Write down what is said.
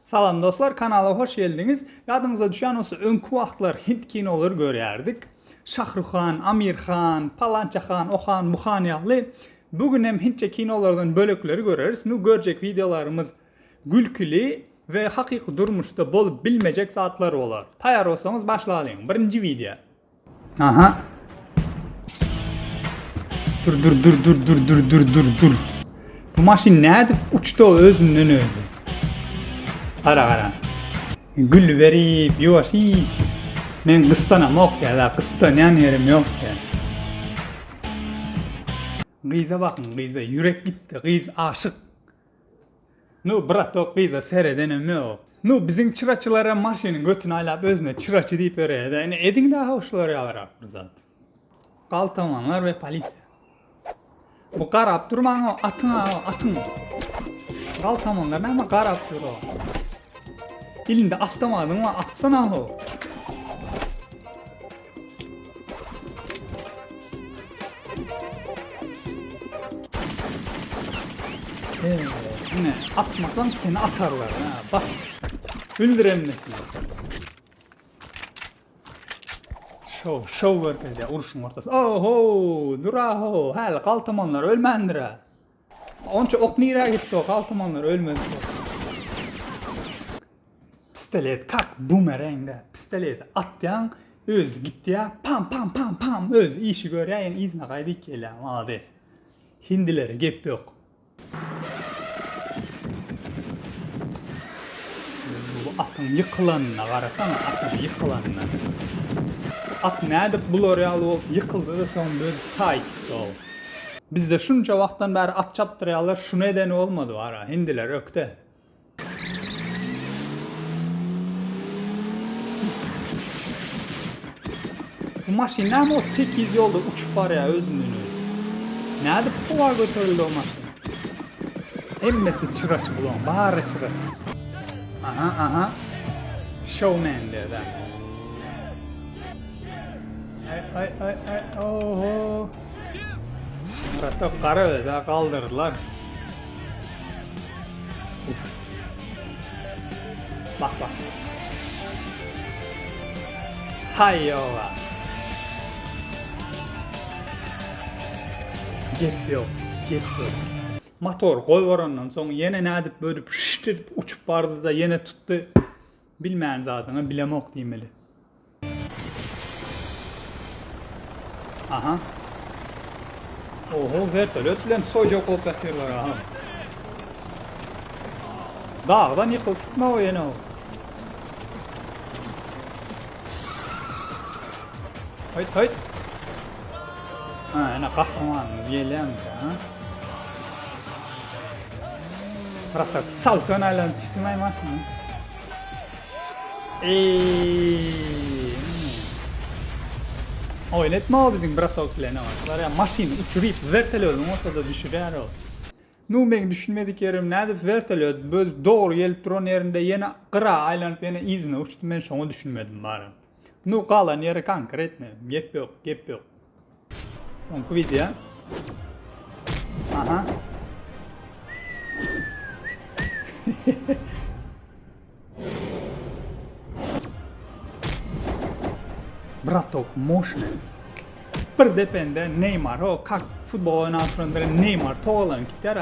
Salam dostlar kanala hoş geldiňiz. Ýadyňyza düşýän bolsa öňki wagtlar hint kinolary görýärdik. Şahruhan, Amir han, palança han, o han, bu han ýaly. Bu gün hem hintçe kinolardan bölekleri göreris. Nu görjek wideolarymyz gülküli we hakyky durmuşda bolup bilmejek zatlar bolar. Taýýar bolsaňyz başlalyň. Birinji wideo. Aha. Dur dur dur dur dur dur dur dur dur. Bu maşyn nädip uçdy o özünden özi? Gara gara. Gül berip ýuwaş hiç. Men gyssanamok ýa da gyssanýan ýerim ýok ýa. Gyza bakyň gyza ýürek gitdi gyz aşyk. Nu bratok gyza seredenem ýok. Nu biziň çyraçylaram maşynyň götüni aýlap özüne çyraçy diýip ýörýädä ine ediň daha şular ýalyrak bir zat. Galtamanlar we polisiýa. Bu garap durmaň o atyň a atyň. Galtamanlar näme garap dur o. Elinde awtomatyň bar atsana ho. Ine, atmasaň seni atarlar. Ha, bas. Öldür hemmesini. Şow, şow görkezýär urşuň ortasy. Oho, duraho, häli galtamanlar ölmändir ha. Onça ok nirä gitdi o galtamanlar ölmedi. Pistolet kak bumerang da pistoleti atýaň özi gitýä pam pam pam pam özi işi görýä ýene yzyna gaýdyp gelýä malades. Hindilere gep ýok. Bu atyň ýykylanyna garasana atyň ýykylanyna. At nädip bular ýaly bolup ýykyldy-da soň bölüp taý gitdi ol. Bizde şunça wagtdan bäri at çapdyrýarlar şuny edeni bolmady bara hindiler ökde. Bu maşyn näme o tekiz ýolda uçup barýar özünden özi. Nädip howa göterildi o maşyn? Hemmesi çyraçy bulaň, bary çyraçy. Aha, aha. Showman diýdi. Ay ay ay ay oho. Bratok gara öze galdyrdylar. Uf. Bak bak. Haý ýoga. Gep ýok, gep ýok. Motor goýberandan soň ýene nädip bölüp şşt edip uçup bardy-da ýene tutdy. Bilmän zadyňa bilemok diýmeli. Aha. Oho, wertolýot bilen soýjak bolup ýatyrlar aha. Dagdan ýykylyp gitme o ýene o. Haýt, haýt. Ha, ene gahrymanymyz gelýärmiş, ha. Bırak salton aýlanyp düşdüm aý maşyna. Eee. Oýun etme o biziň bratok bilen o. Şular ýa maşyny uçuryp wertolýodyň bolsa-da düşürýär o. Nu meň düşünmedik ýerim nädip wertolýot böl dogry gelip duran ýerinde ýene gyra aýlanyp ýene yzyna uçdy men şoňa düşünmedim bary. Nu galan ýeri konkretno gep ýok gep ýok. Soňky wideo. Aha. Bratok moşny. Bir depende Neymar o kak futbol oýnap duran bir Neymar togalanyp gitýär.